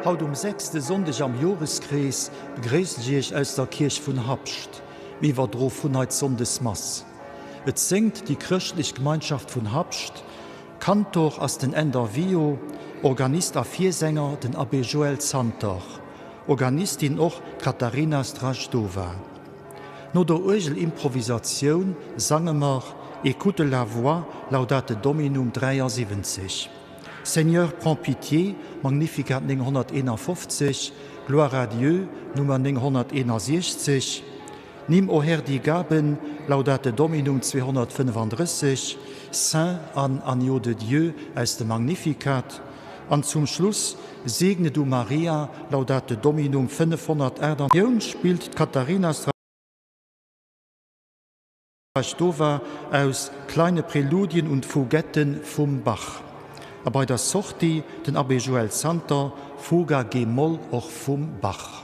Haut um sechste Sonndeg am Joreskrees begréissen ech Iech aus der Kierch vun Habscht. Mir iwwerdro vun hei d'Sonndesmass. Et séngt déi chrëschtlech Gemeinschaft vun Habscht. Kantor ass den Änder Wio, Organist a Virsänger den Abbé Joël Zanter, Organistin och d'Katarina Strajdova. No der Uergelimprovisatioun sange mer Écoute la voix, Laudate Dominum 73, Seigneur prends pitié, Magnificat 951, Gloire à Dieu, Nummer 961, Nimm, o Herr, die Gaben, Laudate Dominum 235, Saint an Agneau de Dieu aus dem Magnificat, an zum Schluss Segne du Maria, Laudate Dominum 508. Ioun spillt d'Katarina Strajdova aus Kleine Präludien und Fugetten vum Bach a bei der Sortie den Abbé Joël Santer, Fuga g-Moll och vum Bach.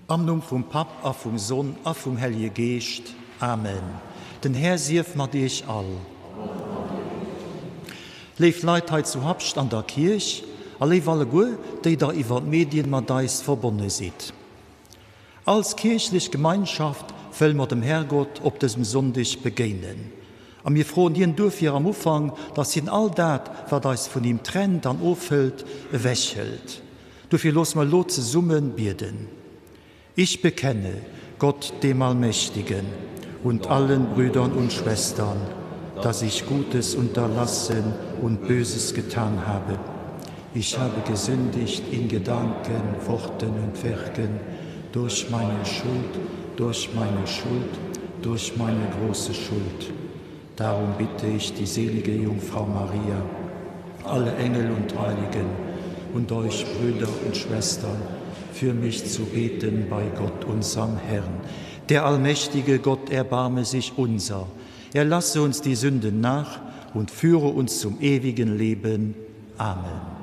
Am Numm vum Papp a vum Sonn a vum Hellje Geescht. Amen. Den Här sief mat iech all. Léif Leit hei zu Habscht an der Kierch a léif alleguer, déi der iwwer d'Medien mat eis verbonne sidd. Als kierchlech Gemeinschaft wëlle mer dem Herrgott op dësem Sonndeg begéinen a mir froen hien duerfir am Ufank, dass hien all dat, wat eis vun him trennt an ofhëlt, ewechhëlt. Dofir loosse mer elo zesumme bieden. Ich bekenne Gott dem Allmächtigen und allen Brüdern und Schwestern, dass ich Gutes unterlassen und Böses getan habe. Ich habe gesündigt in Gedanken, Worten und Werken durch meine Schuld, durch meine Schuld, durch meine große Schuld. Darum bitte ich die selige Jungfrau Maria, alle Engel und Heiligen und euch Brüder und Schwestern, für mich zu beten bei Gott unserem Herrn. Der allmächtige Gott erbarme sich unser. Er lasse uns die Sünden nach und führe uns zum ewigen Leben. Amen.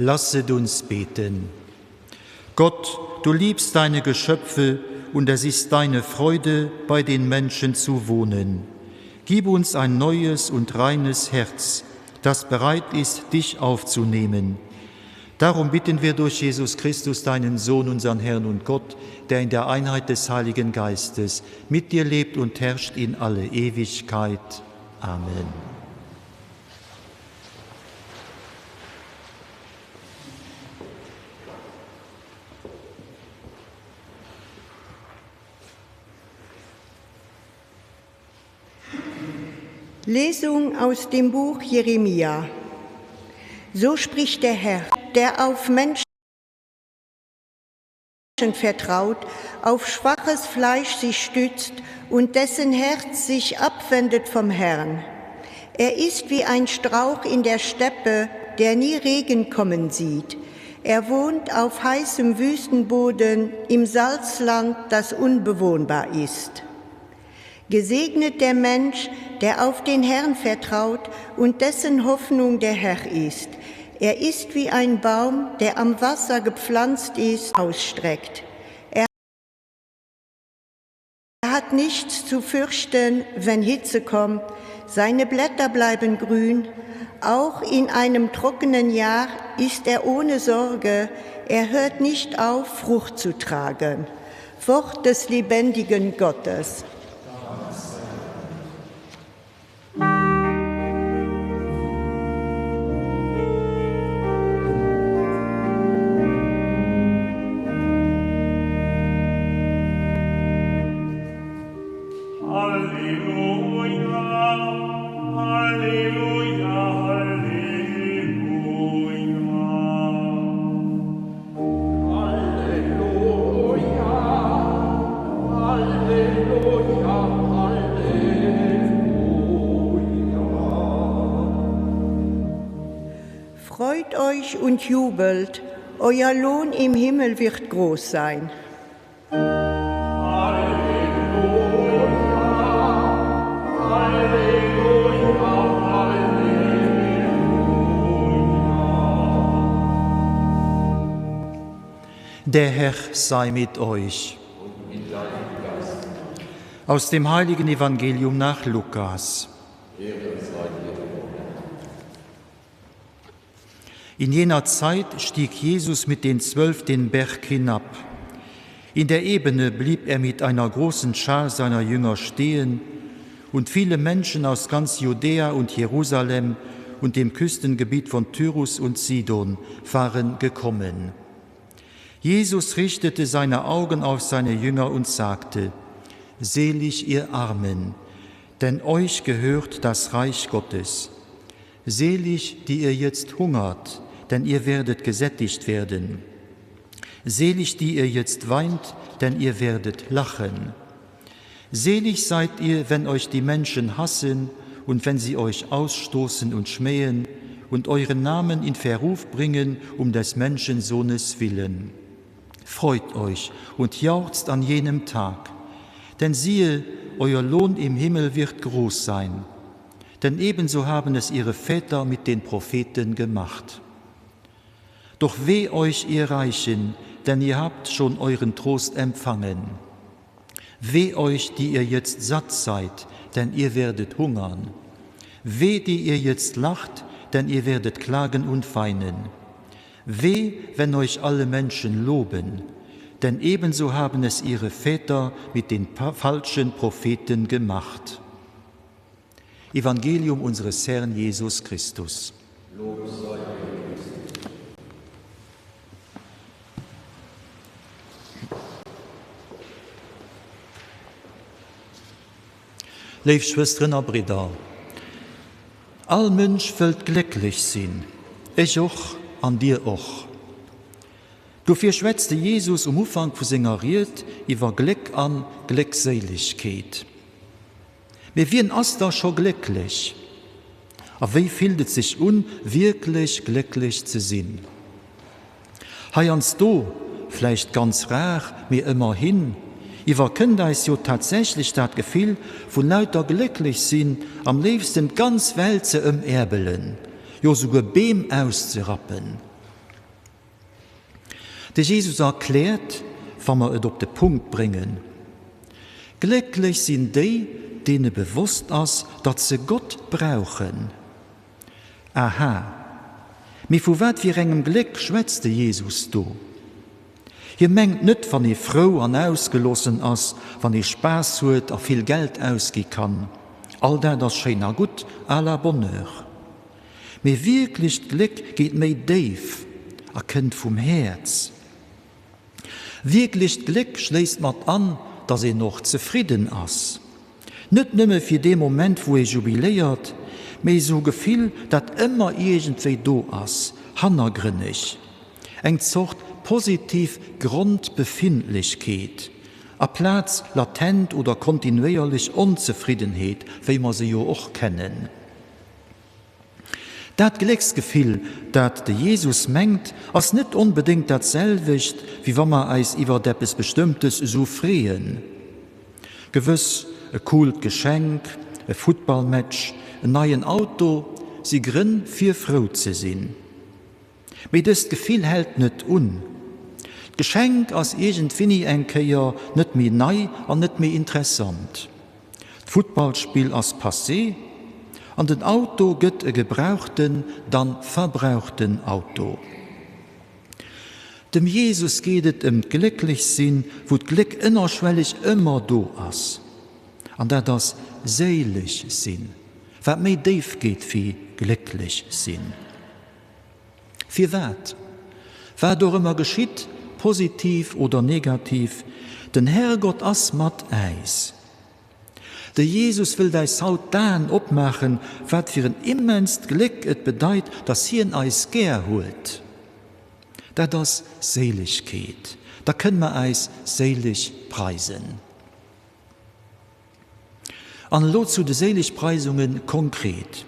Lasset uns beten. Gott, du liebst deine Geschöpfe und es ist deine Freude, bei den Menschen zu wohnen. Gib uns ein neues und reines Herz, das bereit ist, dich aufzunehmen. Darum bitten wir durch Jesus Christus, deinen Sohn, unseren Herrn und Gott, der in der Einheit des Heiligen Geistes mit dir lebt und herrscht in alle Ewigkeit. Amen. Lesung aus dem Buch Jeremia. So spricht der Herr, der auf Menschen vertraut, auf schwaches Fleisch sich stützt und dessen Herz sich abwendet vom Herrn. Er ist wie ein Strauch in der Steppe, der nie Regen kommen sieht. Er wohnt auf heißem Wüstenboden im Salzland, das unbewohnbar ist. Gesegnet der Mensch, der auf den Herrn vertraut und dessen Hoffnung der Herr ist. Er ist wie ein Baum, der am Wasser gepflanzt ist, ausstreckt. Er hat nichts zu fürchten, wenn Hitze kommt. Seine Blätter bleiben grün. Auch in einem trockenen Jahr ist er ohne Sorge. Er hört nicht auf, Frucht zu tragen. Wort des lebendigen Gottes. Freut euch und jubelt, euer Lohn im Himmel wird groß sein. Der Herr sei mit euch. Aus dem heiligen Evangelium nach Lukas. In jener Zeit stieg Jesus mit den Zwölf den Berg hinab. In der Ebene blieb er mit einer großen Schar seiner Jünger stehen, und viele Menschen aus ganz Judäa und Jerusalem und dem Küstengebiet von Tyrus und Sidon waren gekommen. Jesus richtete seine Augen auf seine Jünger und sagte: Selig ihr Armen, denn euch gehört das Reich Gottes. Selig, die ihr jetzt hungert, denn ihr werdet gesättigt werden. Selig, die ihr jetzt weint, denn ihr werdet lachen. Selig seid ihr, wenn euch die Menschen hassen und wenn sie euch ausstoßen und schmähen und euren Namen in Verruf bringen um des Menschensohnes willen. Freut euch und jauchzt an jenem Tag, denn siehe, euer Lohn im Himmel wird groß sein. Denn ebenso haben es ihre Väter mit den Propheten gemacht. Doch weh euch, ihr Reichen, denn ihr habt schon euren Trost empfangen. Weh euch, die ihr jetzt satt seid, denn ihr werdet hungern. Weh, die ihr jetzt lacht, denn ihr werdet klagen und weinen. Weh, wenn euch alle Menschen loben, denn ebenso haben es ihre Väter mit den falschen Propheten gemacht. Evangelium unseres Herrn Jesus Christus. Lob sei dir, Christus. Léif Schwësteren a Bridder, all Mënsch wëllt glécklech sinn, ech och an dir och. Dofir schwätzt de Jesus um Ufank vu senger Ried iwwer Gléck an Gléckséilegkeet. Mee wien ass da scho glécklech? A wéi fillt et sech un, wierklech glécklech ze sinn? Heiansdo, vläicht ganz rar, mee ëmmerhin, iwwerkënnt eis jo tatsächlech dat Gefill vun lauter glécklech sinn, am léifsten d'ganz Welt ze ëmäerbelen, jo souguer Beem auszerappen. De Jesus erkläert, wa mer et op de Punkt bréngen, Glécklech sinn déi, deene bewosst ass, datt se Gott brauchen. Aha, mee vu wat fir engem Gléck schwätzt de Jesus do? Hie mengt net, wann ee frou an ausgelossen ass, wann ee Spaass huet a vill Geld ausgi kann. All dat ass schéin a gutt, à la bonne heure. Mee wierklecht Gléck geet méi déif a kënnt vum Häerz. Wierklecht Gléck schléisst mat an, dass een och zefridden ass. Net nëmme fir dee Moment wou ee jubiléiert, mee esou Gefill dat ëmmer iergendwéi do ass, hannergrënneg. Eng Zort positiv Grondbefindlechkeet, aplaz latent oder kontinuéierlech Onzefriddenheet, wéi mer se jo och kennen. Dat Glécksgefill, dat de Jesus mengt, ass net onbedéngt dat selwecht, wéi wa mer eis iwwert eppes Bestëmmtes esou freeën. Gewëss, e coolt Geschenk, e Futtballmatch, en neien Auto si Grënn fir frou ze sinn. Mee dëst Gefill hält net un. D'Geschenk ass iergendwinni eng Kéier net méi nei an net méi interessant. D'Futtballspill ass passé an den Auto gëtt e gebrauchten, dann verbrauchten Auto. Dem Jesus geet et ëm d'Glécklechsinn, wou d'Gléck ënnerschwelleg ëmmer do ass. An dat ass séileg sinn, wat méi déif geet wéi glécklech sinn. Firwat? Wat och ëmmer geschitt, positiv oder negativ, den Herrgott ass mat äis. De Jesus wëllt äis haut d'Aen opmaachen, wat fir en immenst Gléck et bedeit, dass hien eis gär huet. Dat ass Séilegkeet. Da kënne mer äis séileg preisen. An elo zu de Séilegpreisunge konkret.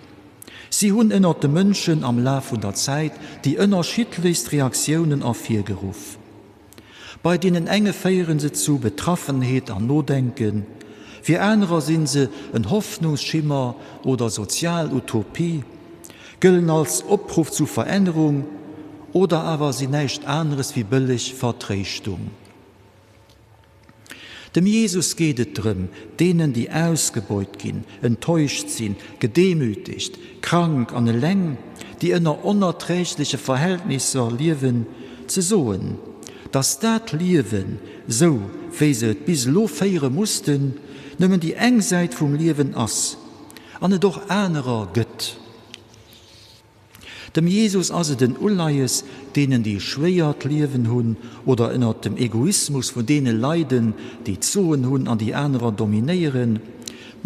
Si hunn ënnert de Mënschen am Laf vun der Zäit déi ënnerschiddlechst Reaktiounen ervirgeruff. Bei deenen enge féiere se zu Betraffenheet an Nodenken, fir anerer sinn se en Hoffnungsschimmer oder sozial Utopie, gëllen als Opruff zu Verännerung oder awer sinn näischt aneres wéi bëlleg Vertréischtung. Dem Jesus geet et drëm, deenen, déi ausgebeut ginn, enttäuscht sinn, gedemütigt, krank an eleng, déi ënner onerträgleche Verhältnisser liewen, ze soen, dass dat Liewen, sou wéi se et bis elo féiere mussten, nëmmen déi eng Säit vum Liewen ass an et och anerer gëtt. Dem Jesus ass et en Uleies, deenen déi schwéiert Liewen hunn oder ënnert dem Egoismus vun deene leiden, déi d'Soen hunn an déi anerer dominéieren,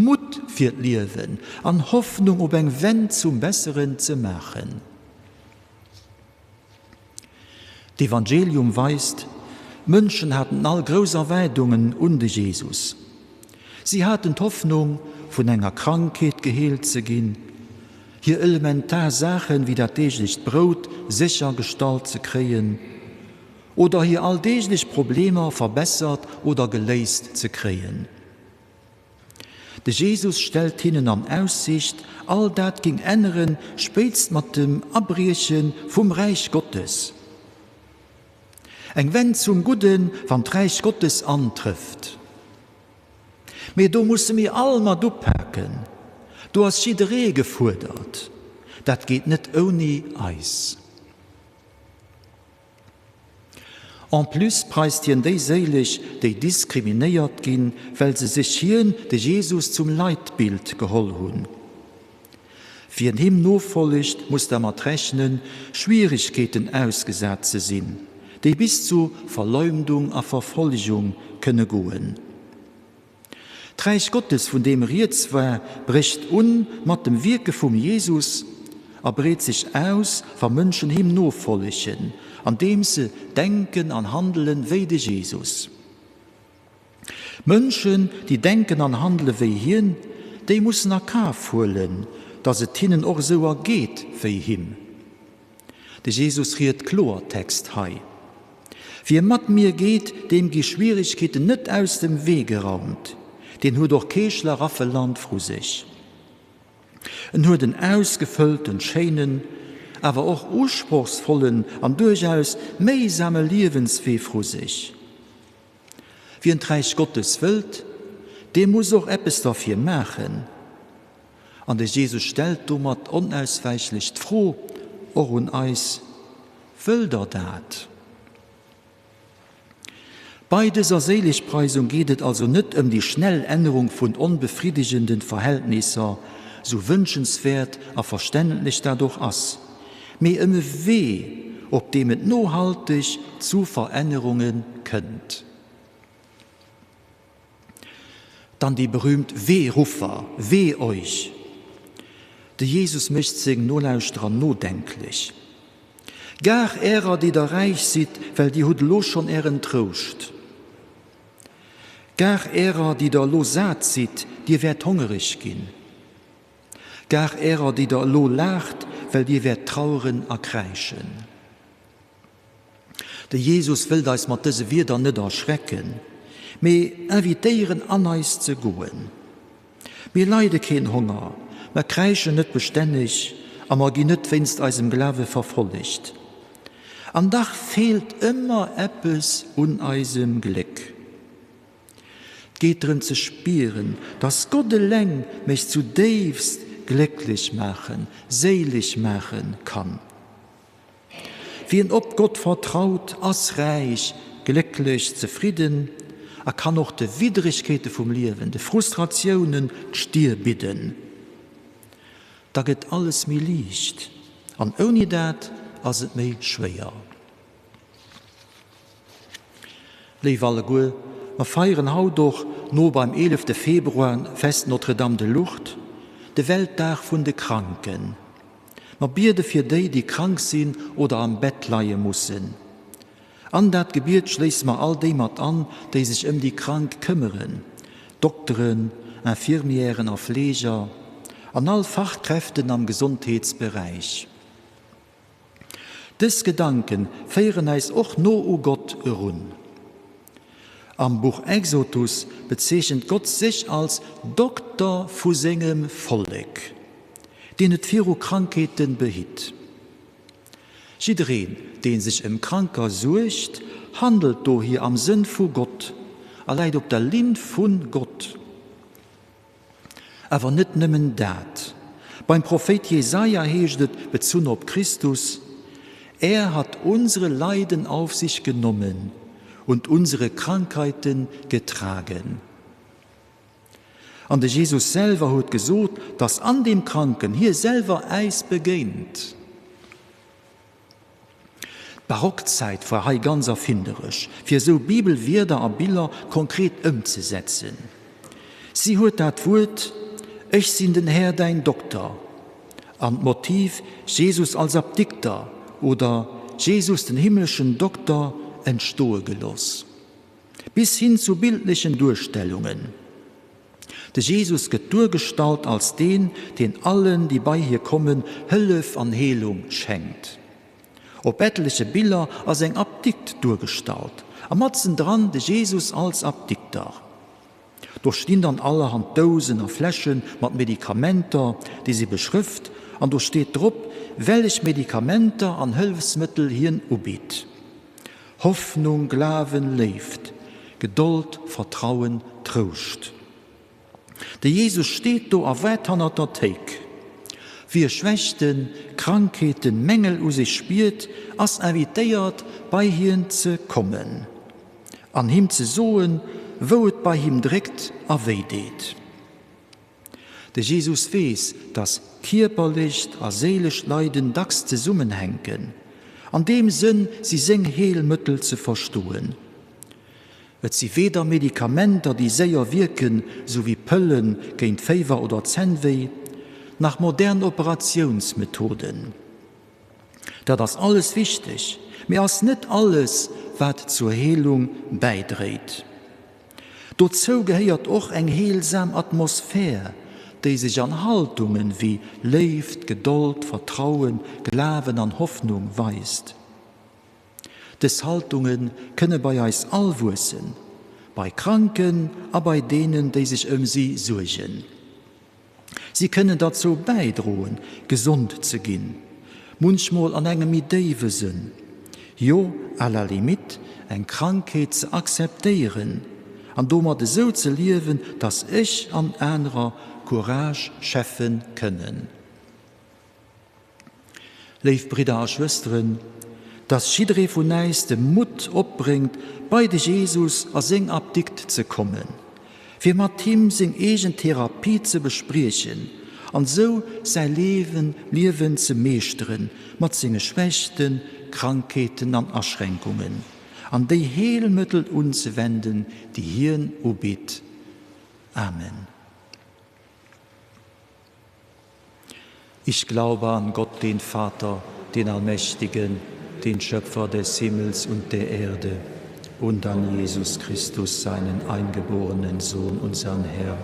Mutt fir d'Liewen an Hoffnung op eng Wend zum Besseren ze maachen. D'Evangelium weist, D'Mënschen haten all grouss Erwaardungen un de Jesus. Si haten d'Hoffnung, vun enger Krankheet geheelt ze ginn, hir elementar Saachen, wéi dat deeglecht Brout, sécher gestallt ze kréien oder hir alldeeglech Problemer verbessert oder geléist ze kréien. De Jesus stellt hinnen an Aussicht, all dat géing änneren, spéitst mat dem Abrieche vum Räich Gottes. Eng Wend zum Gudden, wann d'Räich Gottes antrëfft. Mee do musse mir all mat upaken, do ass jidderee gefuerdert, dat geet net ouni eis. En plus preist hien déi séileg, déi diskriminéiert ginn, well se sech hien, de Jesus, zum Leitbild geholl hunn. Wien him nofollegt, muss dermat rechnen, Schwieregkeeten ausgesat ze sinn, déi bis zu Verleumdung a Verfollegung kënne goen. D'Räich Gottes, vun deem rieds war, brécht un mat dem Wierke vum Jesus a breet sech aus, wa Mënschen him nofollegen, andeems se denken an handelen wéi de Jesus. Mënschen, déi denken an handele wéi hien, déi mussen a Kaf huelen, datt et hinnen och esou ergeet wéi him. De Jesus riet Kloertext hei, Wie mat mir geet, deem gi Schwieregkeeten net aus dem Wee geraumt, deen huet och kee Schlaraffeland vru sech. En huet en ausgefëllten, schéinen. awer och usprochsvollen an duerchaus méisame Liewenswee vru sech. Wien d'Räich Gottes wëllt, dee muss och eppes derfir maachen. An de Jesus stellt domat onauswäichlech d'Fro och un eis, Wëllt der dat? Bei dëser Séilegpreisung geet et also net ëm déi schnell Ännerung vun onbefriddegenden Verhältnisser, sou wënschenswäert a verständlech dat och ass, mee ëm e Wee, op deem et nohalteg zu Verännerunge kënnt. Dann déi berühmt Weh-Ruffer, Weh euch! De Jesus mécht seng Nolauschterer nodenklech. Gar ärer, déi der räich sidd, well dir hutt elo schonn ären Trouscht. Gar ärer, déi der elo sat sidd, dir wäert hongereg ginn. Gar ärer, déi der elo laacht, well dir wäert traueren a kräischen. De Jesus wëllt eis mat dëse Wierder net erschrecken, mee invitéieren an eis ze goen. Mir leide keen Honger, mer kräischen net bestänneg a mer ginn net wéinst eisem Glawe verfollegt. An dach feelt ëmmer eppes un eisem Gléck. Et geet drëm ze spieren, dass Gott eleng mech zudéifst glécklech maachen, séileg maache kann. Wien op Gott vertraut, ass räich, glécklech, zefridden a kann och de Widderegkeete vum Liewen, de Frustratiounen d'Stier bidden. Da gëtt alles méi liicht an ouni dat ass et méi schwéier. Léif alleguer, mer feieren haut och no beim eelefte Februar Fest Notre-Dame de Lourdes, de Weltdag vun de Kranken. Mer biede fir déi, déi krank sinn oder am Bett leie mussen. An dat Gebiet schléisse mer all déi mat an, déi sech ëm déi Krank këmmeren, Dokteren, Infirmièren a Fleeger an all Fachkräften am Gesondheetsberäich. Dës Gedanke féieren äis och no u Gott erun. Am Buch Exodus bezeechent Gott sech als Dokter vu sengem Vollek, deen et viru Krankheete behitt. Jiddereen, dee sech ëm Kranker suergt, handelt dohier am Sënn vu Gott a läit op der Linn vu Gott. Awer net nëmmen dat. Beim Prophéit Jesaja heescht et, bezunn op Christus, Er hat unsere Leiden auf sich genommen und unsere Krankheiten getragen. An de Jesus selwer huet gesot, dass an deem Kranken hie selwer äis begéint. D'Barockzäit war hei ganz erfinderesch, fir esou Bibelwierder a Biller konkret ëmzesetzen. Si huet dat Wuert Ech sinn den Här, däin Dokter an d'Motiv Jesus als Apdikter oder Jesus, den himmleschen Dokter entstoe gelooss, bis hin zu bildlechen Duerstellungen. De Jesus gëtt duergestallt als deen, deen allen, déi bei hie kommen, Hëllef an Heelung schenkt. Op etleche Biller ass eng Apdikt duergestallt a matzen dran de Jesus als Apdikter. Do stinn dann allerhand Dousen a Fläsche mat Medikamenter, déi si beschrëft an do steet drop, wellech Medikamenter an Hëllefsmëttel hien ubitt. Hoffnung, Glawen, Léift, Gedold, Vertrauen, Trouscht. De Jesus steet do a waart hannert der Théik. Wie Schwächten, Krankheeten, Mängel u sech spiert, ass invitéiert, bei hien ze kommen an him ze soen, wou et bei him dréckt a wéi deet. De Jesus weess, dass kierperlecht a séilescht Leiden dacks zesummenhänken. An deem Sënn si seng Heelmëttel ze verstoen. Et si weder Medikamenter, déi séier wierken, sou wéi Pëlle géint Féiwer oder Zännwéi, nach modern Operatiounsmethoden. Dat ass alles wichteg, mee ass net alles, wat zur Heelung bäidréit. Dozou gehéiert och eng heelsam Atmosphär, déi sech an Haltungen wéi Léift, Gedold, Vertrauen, Glawen an Hoffnung weist. Dës Haltunge kënne bei eis all wuessen, bei Kranken a bei deenen, déi sech ëm si suergen. Si kënnen derzou bäidroen, gesond ze ginn. Munchmol an engem méi déiwe Sënn. Jo, à la limite eng Krankheet ze akzeptéieren an domat esou ze liewen, dass ech an anerer Courage schäffe kënnen. Léif Bridder a Schwësteren, dass jidderee vun äis de Mutt opbréngt, bei de Jesus a seng Apdikt ze kommen, fir mat him seng eegen Therapie ze bespriechen an esou säi Liewen ze meeschteren, mat senge Schwächten, Krankheeten an Aschränkungen, an déi Heelmëttel unzewenden, déi hien ubitt. Amen. Ich glaube an Gott, den Vater, den Allmächtigen, den Schöpfer des Himmels und der Erde, und an Jesus Christus, seinen eingeborenen Sohn, unseren Herrn,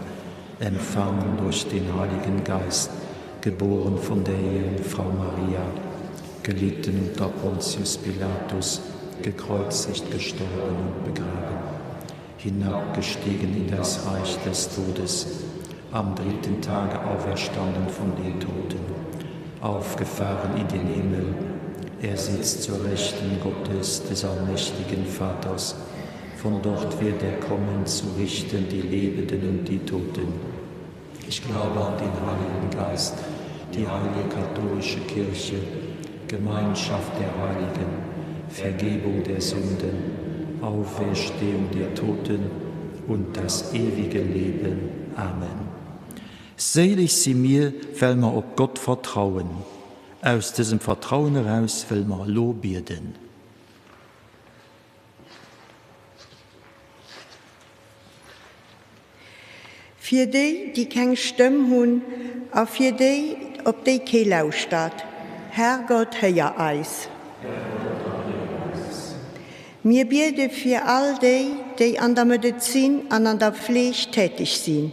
empfangen durch den Heiligen Geist, geboren von der Jungfrau Maria, gelitten unter Pontius Pilatus, gekreuzigt, gestorben und begraben, hinabgestiegen in das Reich des Todes, am dritten Tage auferstanden von den Toten, aufgefahren in den Himmel, er sitzt zur Rechten Gottes des allmächtigen Vaters, von dort wird er kommen zu richten die Lebenden und die Toten. Ich glaube an den Heiligen Geist, die heilige katholische Kirche, Gemeinschaft der Heiligen, Vergebung der Sünden, Auferstehung der Toten und das ewige Leben. Amen. Séileg si mir, well mer op Gott vertrauen. Aus dësem Vertrauen eraus wëlle mer elo bieden. Fir déi, déi keng Stëmm hunn, a fir déi, op déi kee lauschtert. Herrgott, héier eis. Mir biede fir all déi, déi an der Medezin an an der Fleeg täteg sinn,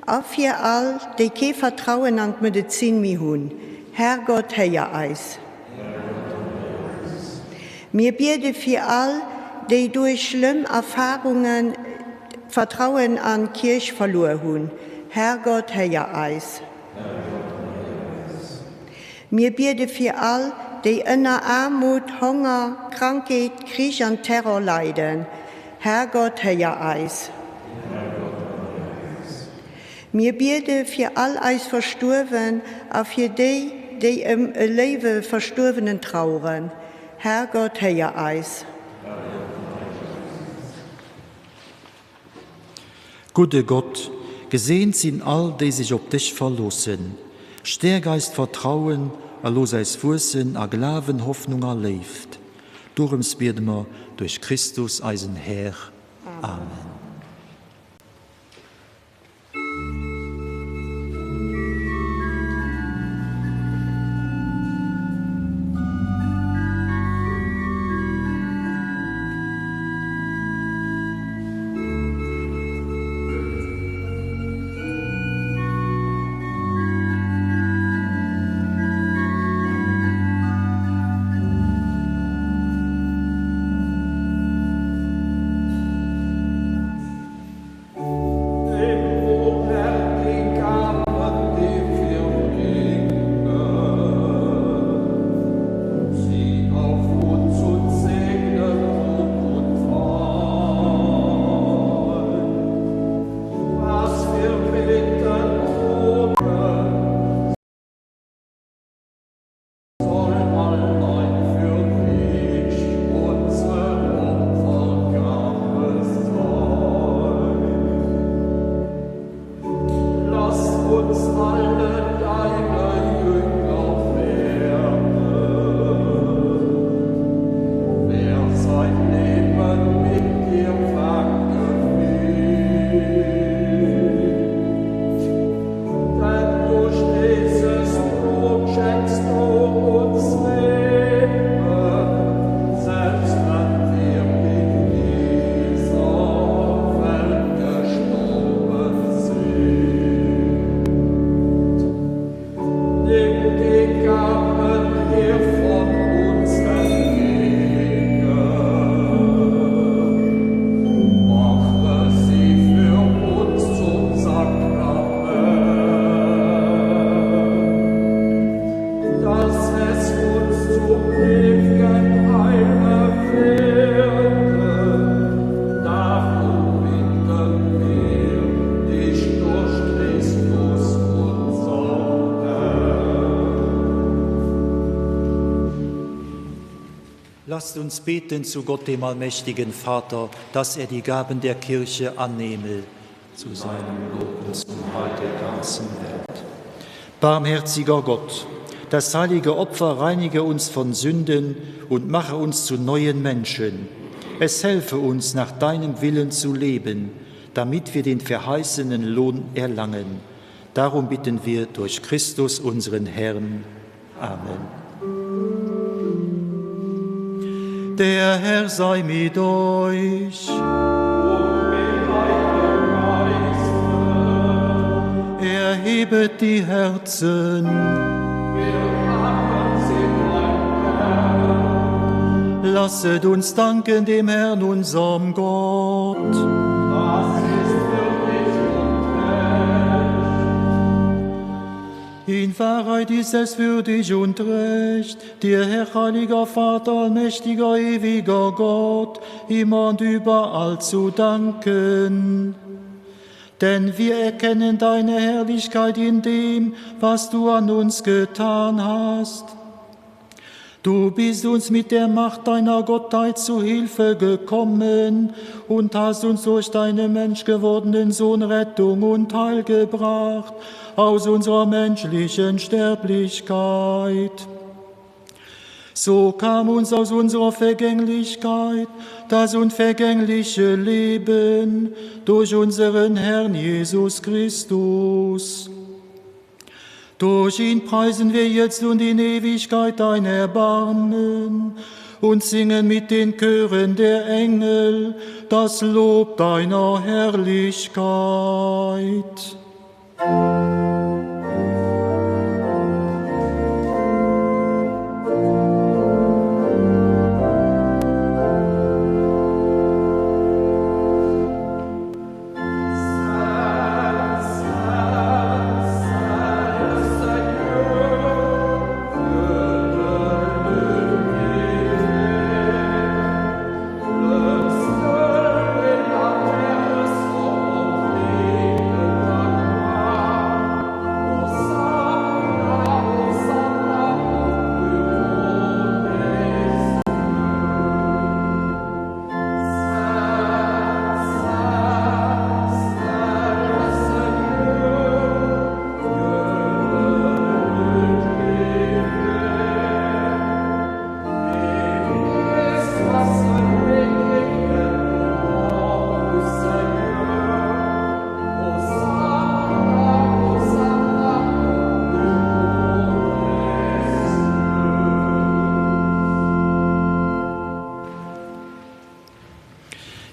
a fir all, déi kee Vertrauen an d'Medezin méi hunn. Herrgott, héier eis. Mir biede fir all, déi duerch schlëmm Erfarungen d'Vertrauen an d'Kierch verluer hunn. Herrgott, héier eis. Mir biede fir all, déi ënner Aarmut, Honger, Krankheet, Krich an Terror leiden. Herrgott, héier eis. Mir biede fir all eis Verstuerwen a fir déi, déi ëm e léiwe Verstuerwenen traueren. Herrgott, héier eis. Gudde Gott, geseent sinn all, déi sech op dech verloossen. Stäerk eist Vertrauen a looss eis wuessen a Glawen, Hoffnung a Léift. Dorëms biede mer duerch Christus, eisen Här. Amen. Lasst uns beten zu Gott, dem allmächtigen Vater, dass er die Gaben der Kirche annehme zu seinem Lob und zum Heil der ganzen Welt. Barmherziger Gott, das heilige Opfer reinige uns von Sünden und mache uns zu neuen Menschen. Es helfe uns, nach deinem Willen zu leben, damit wir den verheißenen Lohn erlangen. Darum bitten wir durch Christus unseren Herrn. Amen. Der Herr sei mit euch. Und mit deinem Geiste. Erhebet die Herzen. Wir haben sie beim Herrn. Lasset uns danken dem Herrn, unserem Gott. Das ist würdig und recht. In Wahrheit ist es würdig und recht, dir, Herr heiliger Vater, allmächtiger, ewiger Gott, immer und überall zu danken. Denn wir erkennen deine Herrlichkeit in dem, was du an uns getan hast. Du bist uns mit der Macht deiner Gottheit zu Hilfe gekommen und hast uns durch deinen menschgewordenen Sohn Rettung und Heil gebracht aus unserer menschlichen Sterblichkeit. So kam uns aus unserer Vergänglichkeit das unvergängliche Leben durch unseren Herrn Jesus Christus. Durch ihn preisen wir jetzt und in Ewigkeit dein Erbarmen und singen mit den Chören der Engel das Lob deiner Herrlichkeit.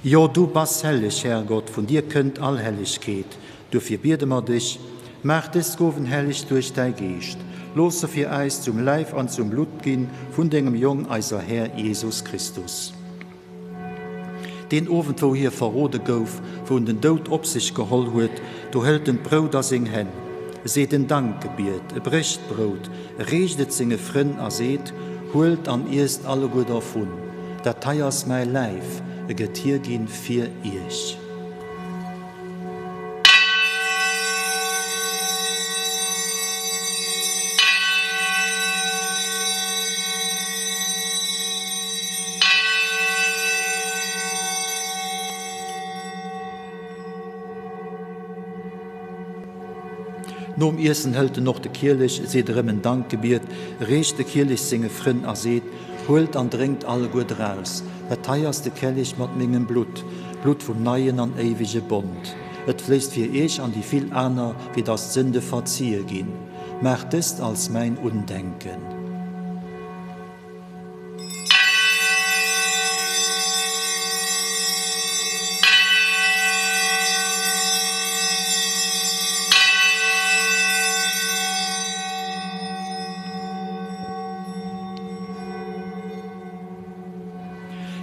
Jo, du bass helleg, Herrgott, vun dir kënnt all Hellegkeet. Duerfir biede mer dech, Maach dës Gowen helleg duerch däi Geescht. Looss se fir äis zum Läif an zum Blutt ginn vun dengem Jong, eiser Här Jesus Christus. Deen Owend, wou hie verrode gouf, wou en den Doud op sech geholl huet, do hëlt en d'Brout a seng Hänn, e seet en Dankgebiet, e brécht d'Brout, e reecht et senge Frënn a seet, Huelt an iesst alleguer dervun, dat hei ass mäi Läif, e gëtt hierginn fir iech. Nom Iessen hëlt en och de Kielech, seet erëm en Dankgebiet, reecht de Kielech senge Frënn a seet, Huelt an drénkt alleguer draus, dat hei ass de Kellich mat mengem Blutt, d'Blutt vum neien an éiwege Bond. Et fléisst fir iech an déi vill aner, fir datt d'Sënde verzie ginn. Maacht dëst als mäin Undenken.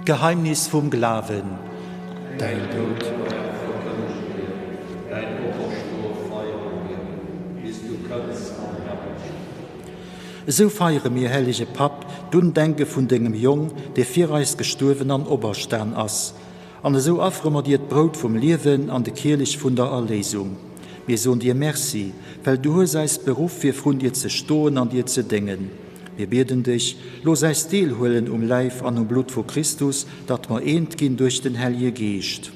Geheimnis vum Glawen. Däin Doud verkënnege mir, däin Operstoe feiere mir, bis du kënns an Herrlechkeet. Esou feiere mir, hellege Papp, d'Undenke vun dengem Jong, dee fir eis gestuerwen an operstan ass. An esou affere mer dir d'Brout vum Liewen an de Kielech vun der Erléisung. Mir soen dir Merci, well du hues eis beruff, fir vrun dir ze stoen an dir ze déngen. Mir bieden dech, looss äis deelhuelen um Läif an um Blutt vu Christus, datt mer eent ginn duerch den Hellje Geescht.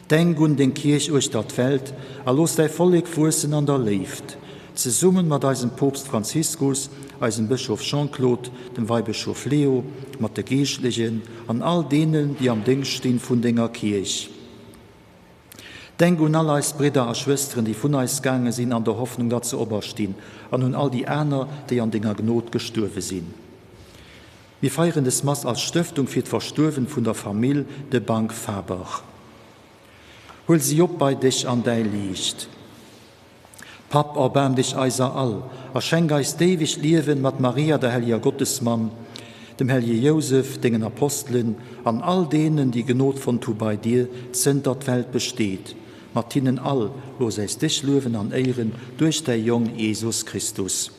Denk un deng Kierch uechter d'Welt a looss däi Vollek wuessen an der Léift, zesummen mat eisem Poopst Franziskus, eisem Bëschof Jean-Claude, dem Weibëschof Leo, mat de Geeschtlechen an all deenen, déi am Déngscht stinn vun denger Kierch. Denk un all eis Bridder a Schwësteren, déi vun eis gaange sinn an der Hoffnung, datt se operstinn, an un all déi aner, déi an denger Gnod gestuerwe sinn. Mir feieren des Mass als Stëftung fir d'Verstuerwen vun der Famill de Bank-Faber. Huel si op bei dech an däi Liicht. Papp, erbaarm dech eiser all a schenk eis d'éiwegt Liewen mat Maria, der helleger Gottesmamm, dem hellege Jousef, dengen Apostelen an all deenen, déi Gnod fonnt hu bei dir, zënter d'Welt besteet. Mat hinnen all looss äis dech luewen an éieren duerch däi Jong Jesus Christus.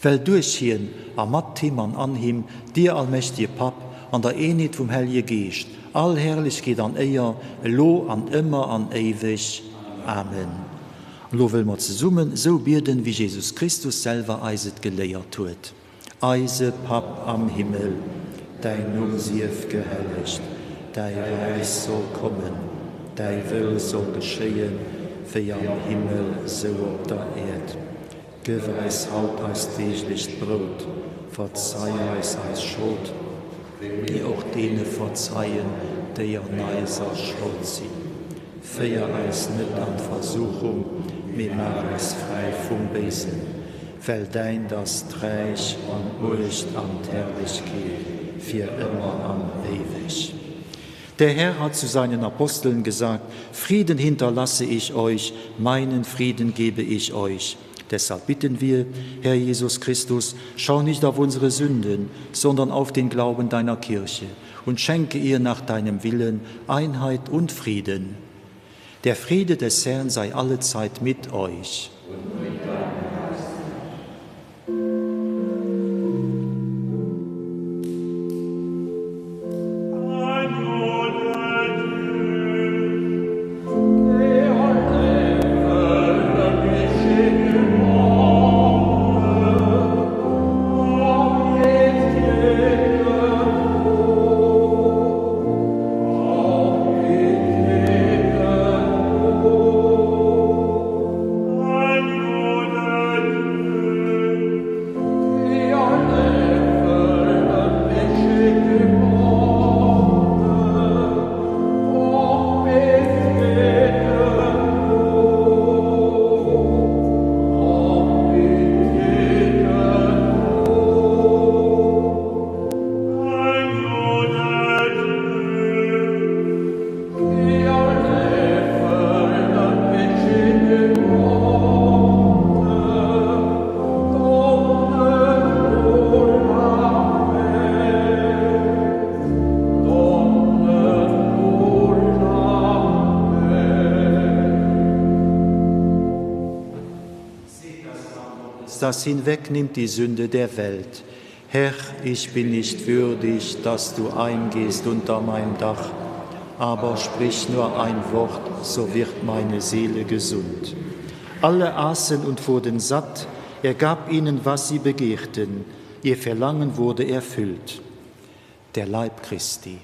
Well duerch hien a mat him an an him, dir allmächtige Papp, an der Eenheet vum Hellje Geescht, all Herrlechkeet an Éier, elo an ëmmer an éiweg. Amen. An elo wëlle mer zesummen esou bieden, wéi Jesus Christus selwer eis et geléiert huet. Eise Papp am Himmel, däin Numm sief gehellegt, däi Räich soll kommen, däi Wëll soll geschéien, wéi am Himmel, sou op der Äerd. Gëff eis haut eist deeglecht Brout. Verzei eis eis Schold, wéi mir och deene verzeien, déi an eiser Schold sinn. Féier eis net an d'Versuchung, mee maach eis fräi vum Béisen. Well däint ass d'Räich an d'Muecht an d'Herrlechkeet fir ëmmer an éiweg. Der Herr hat zu seinen Aposteln gesagt: Frieden hinterlasse ich euch, meinen Frieden gebe ich euch. Deshalb bitten wir, Herr Jesus Christus, schau nicht auf unsere Sünden, sondern auf den Glauben deiner Kirche und schenke ihr nach deinem Willen Einheit und Frieden. Der Friede des Herrn sei allezeit mit euch. Und mit deinem Geist. Das hinwegnimmt die Sünde der Welt. Herr, ich bin nicht würdig, dass du eingehst unter mein Dach, aber sprich nur ein Wort, so wird meine Seele gesund. Alle aßen und wurden satt, er gab ihnen, was sie begehrten, ihr Verlangen wurde erfüllt. Der Leib Christi.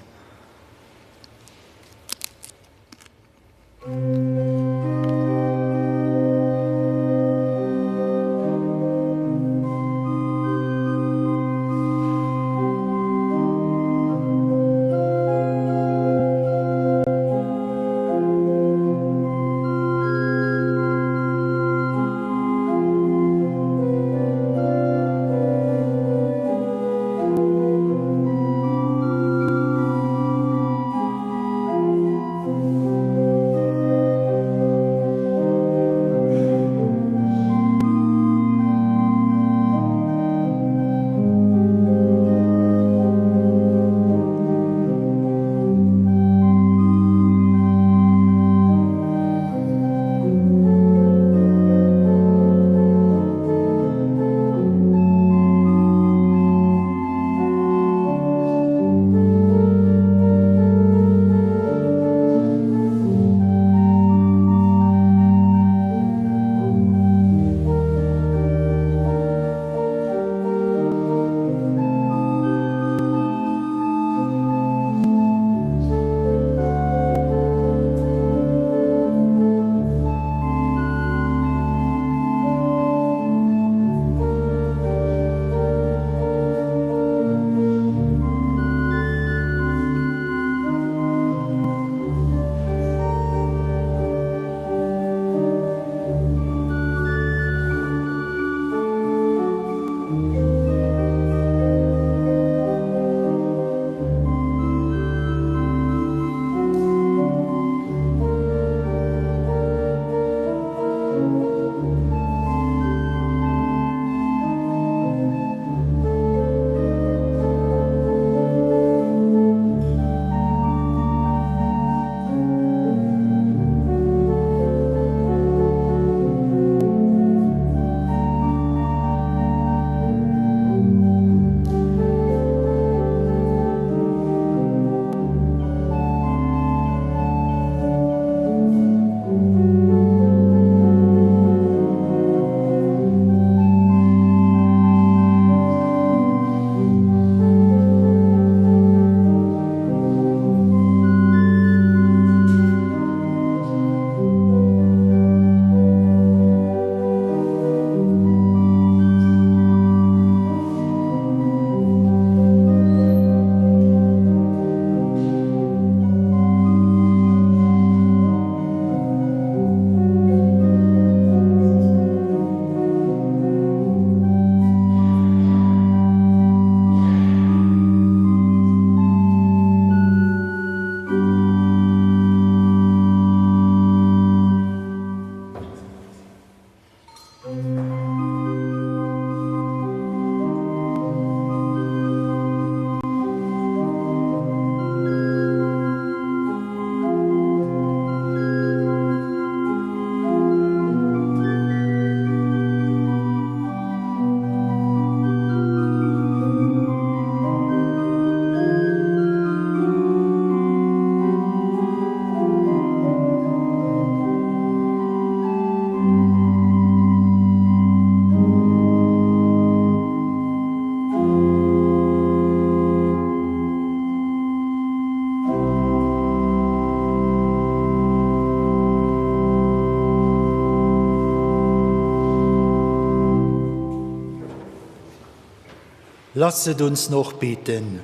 Lasset uns noch beten.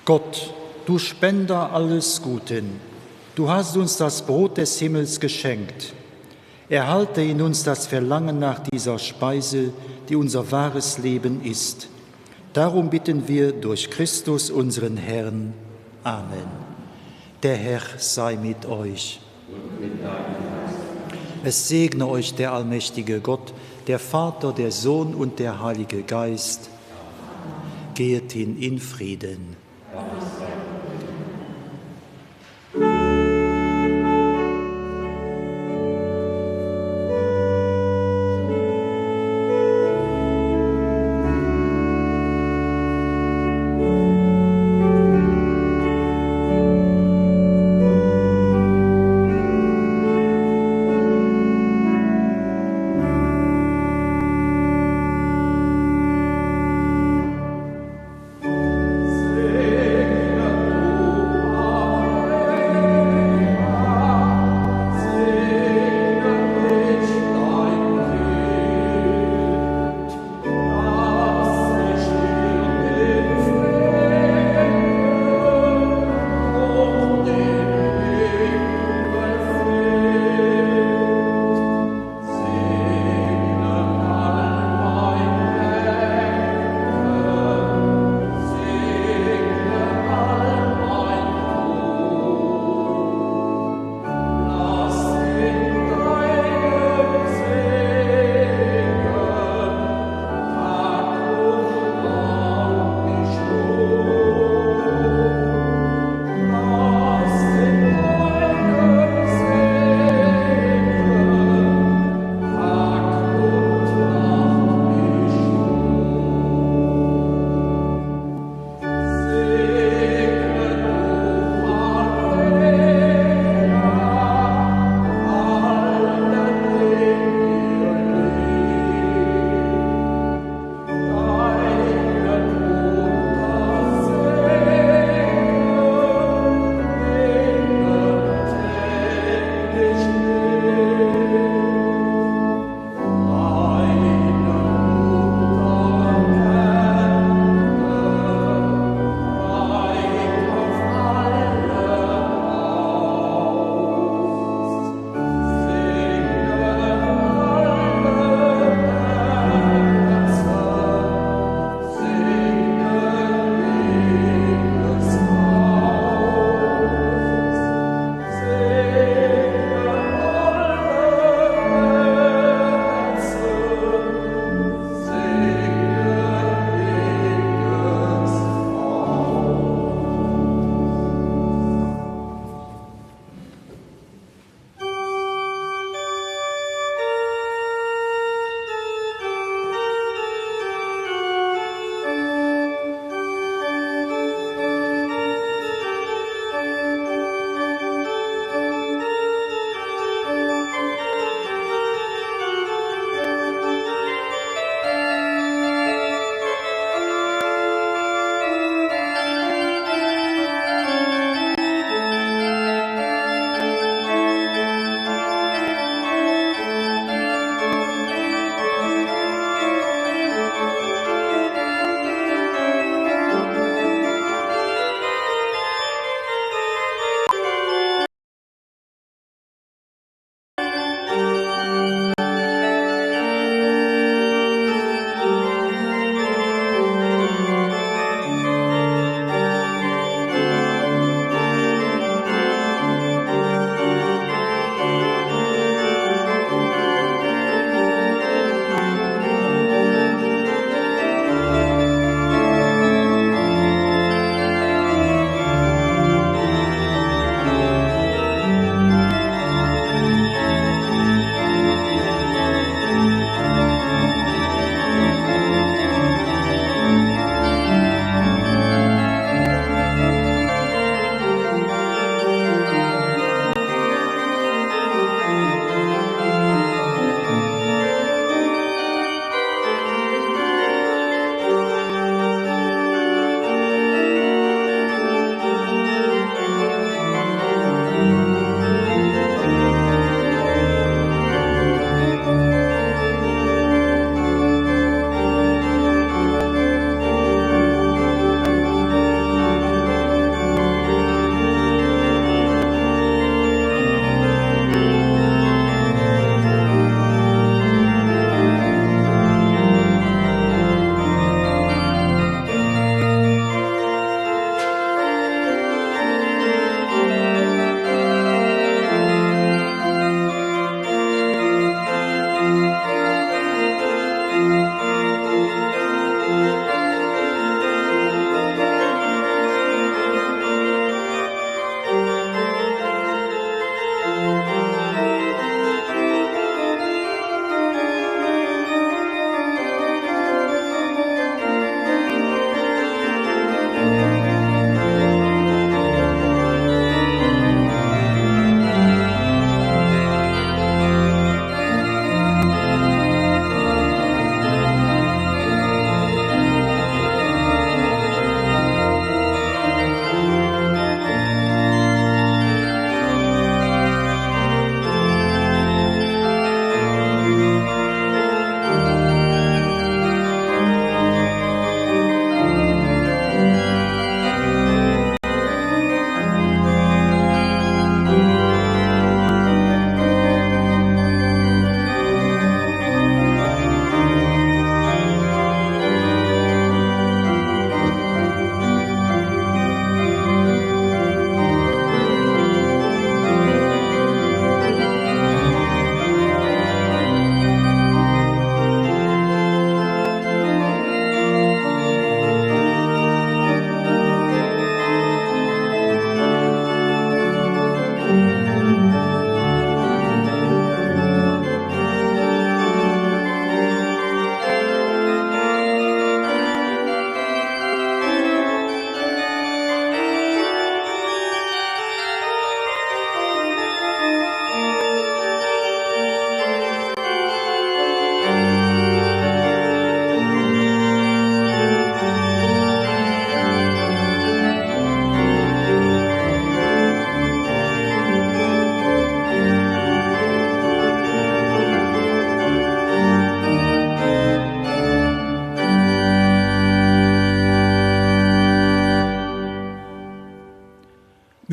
Gott, du Spender alles Guten, du hast uns das Brot des Himmels geschenkt. Erhalte in uns das Verlangen nach dieser Speise, die unser wahres Leben ist. Darum bitten wir durch Christus unseren Herrn. Amen. Der Herr sei mit euch. Es segne euch der allmächtige Gott, der Vater, der Sohn und der Heilige Geist. Gehet hin in Frieden. Segne.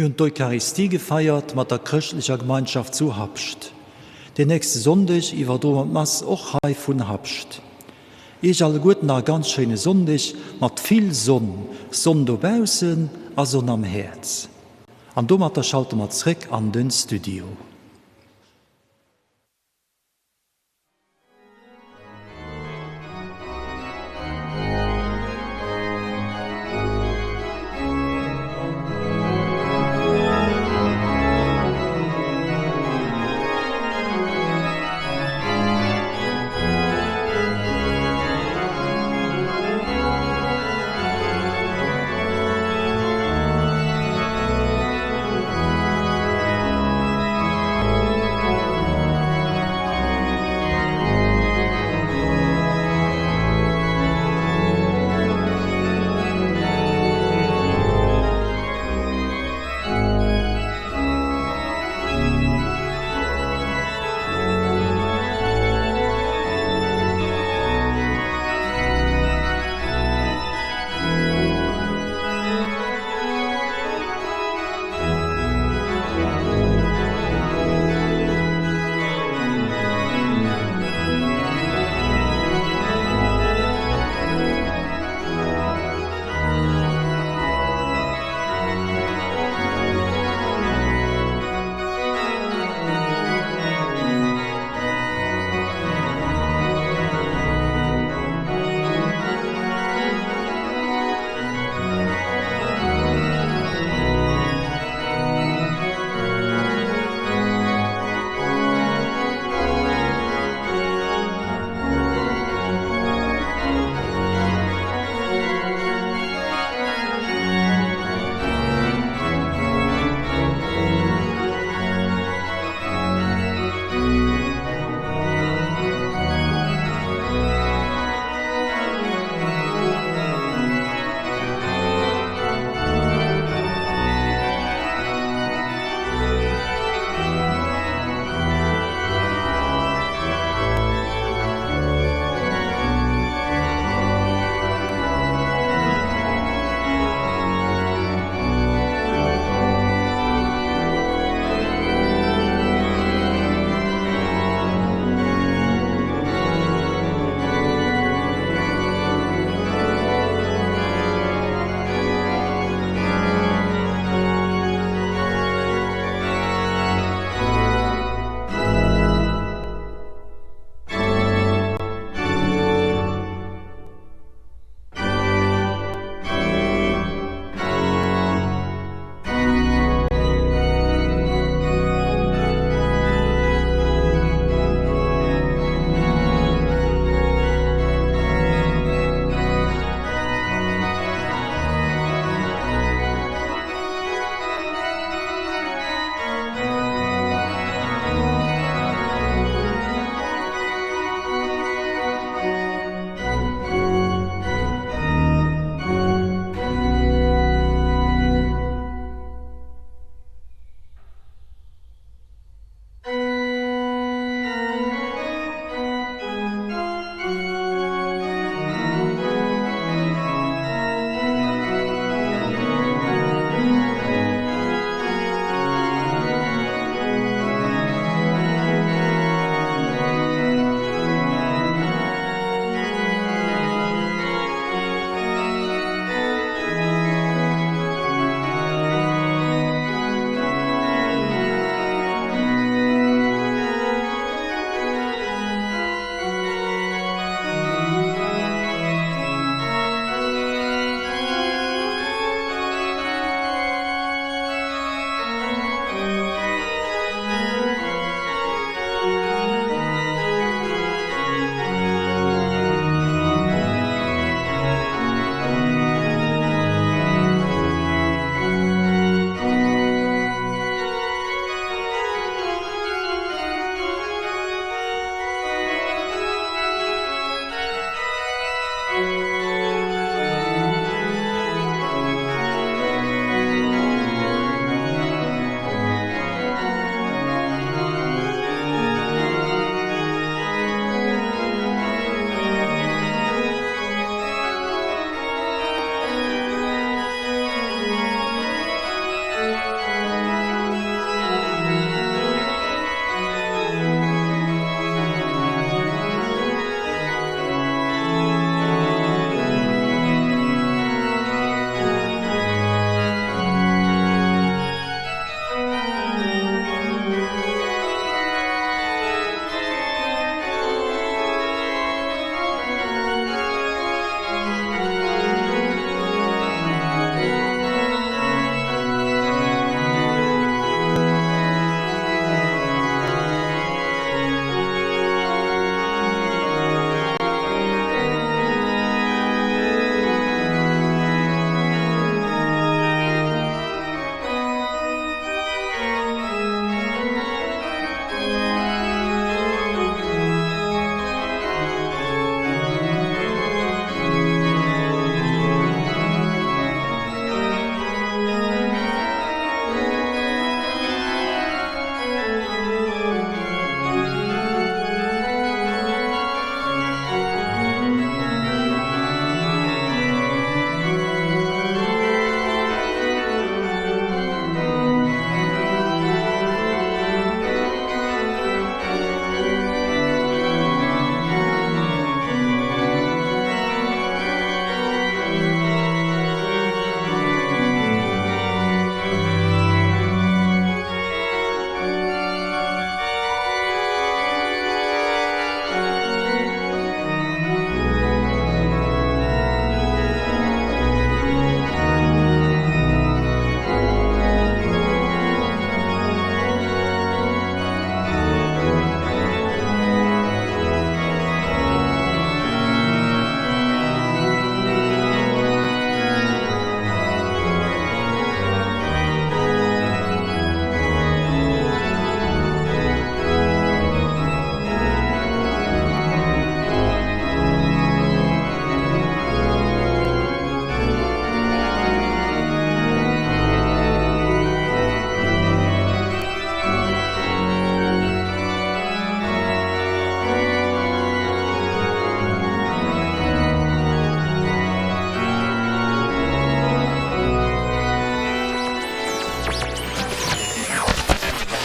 Mir hunn d'Eucharistie gefeiert mat der chrëschtlecher Gemeinschaft zu Habscht. Den nächste Sonndeg iwwerdroe mer d'Mass och hei vun Habscht. Iech alleguerten nach e ganz schéine Sonndeg mat vill Sonn, Sonn dobaussen a Sonn am Häerz. An domatter schalte mer zréck an den Studio.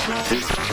Thank you.